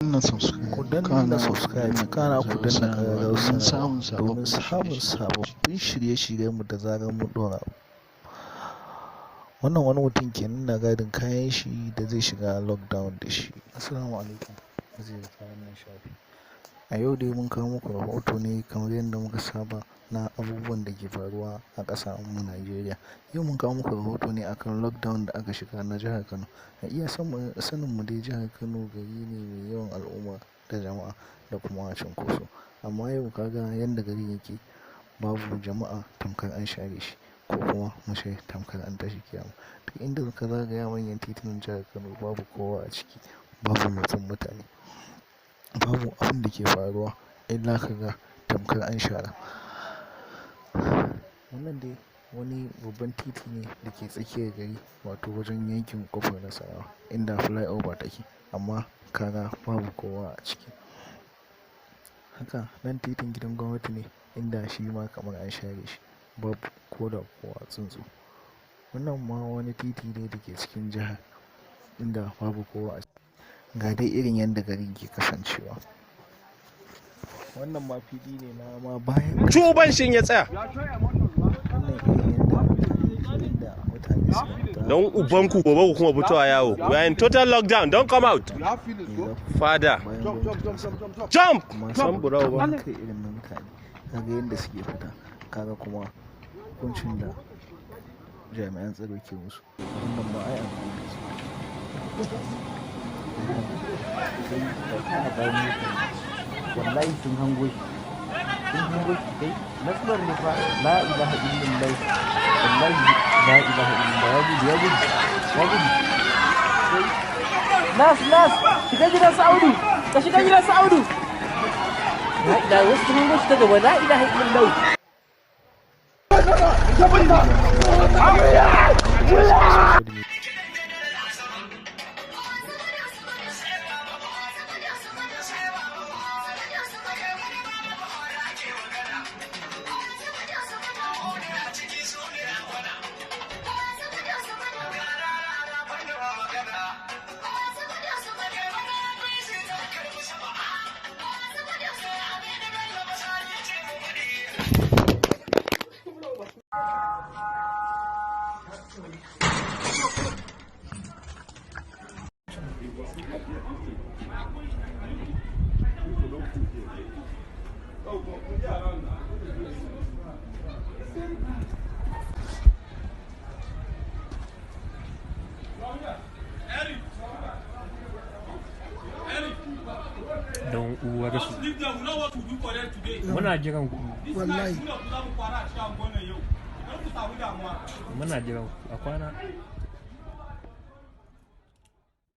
Danna subscribe. Ku danna subscribe, kana ku danna ƙararrawar domin sanarwa samun domin sababbin samun shirye-shirye. Sababbin shirye-shiryenmu da zarar mun ɗora. Wannan wani mutum kenan na gadin kayan shi da zai shiga lockdown da shi. Assalamu alaikum, maziyarta wannan shafi. A yau dai mun kawo muku rahoto ne kamar yadda muka saba na abubuwan da ke faruwa a ƙasar mu Najeriya. Yau mun kawo muku rahoto ne akan lockdown da aka shiga na jihar Kano. A iya sanin mu dai, jihar Kano gari ne mai yawan al'umma da jama'a da kuma cunkoso. Amma yau ka ga yadda garin yake, babu jama'a, tamkar an share shi, ko kuma mu ce tamkar an tashi kiyama. Duk inda ka zagaya manyan titunan jihar Kano, babu kowa a ciki, babu motsin mutane. Babu abin da ke faruwa illa ka ga tamkar an shara. Wannan dai wani babban titi ne da ke tsakiyar gari, wato wajen yankin Ƙofar Nasarawa inda flyover take, amma ka ga babu kowa a ciki. Haka nan titin gidan gwamnati ne, inda shi ma kamar an share shi, babu ko da kowa, tsuntsu. Wannan ma wani titi ne da ke cikin jihar inda babu kowa a ciki. Ga dai irin yadda garin ke kasancewa. Wannan ma fili ne na ma bayan Ci uban shin ya tsaya. Wannan irin yadda mutane suka fita. Don ubanku, gobe ku kuma fitowa yawo. We are in total lockdown. Don't come out. Father. Bayan gwamnati ta saka Jump! amma San saboda burau ba. taurin kai irin na mutane, kaga yadda suke fita, kaga kuma hukuncin da jami'an tsaro ke musu. Wannan ma ai abu ne su. Kai da bayan mota, wallahi sun hango shi, sun hango shi. Kai, nasarar ne fa. La ilaha illallah, wallahi la ilaha illallah. Ya gudu, ya gudu, ya gudu. Nas, nas, shiga gidan su Audu, ka shiga gidan su Audu. La ilaha, wasu sun hango shi ta gaba. La ilaha illallah. Social media. Don uwarsu, muna jiran ku. Wallahi. Muna jiran ku a kwana.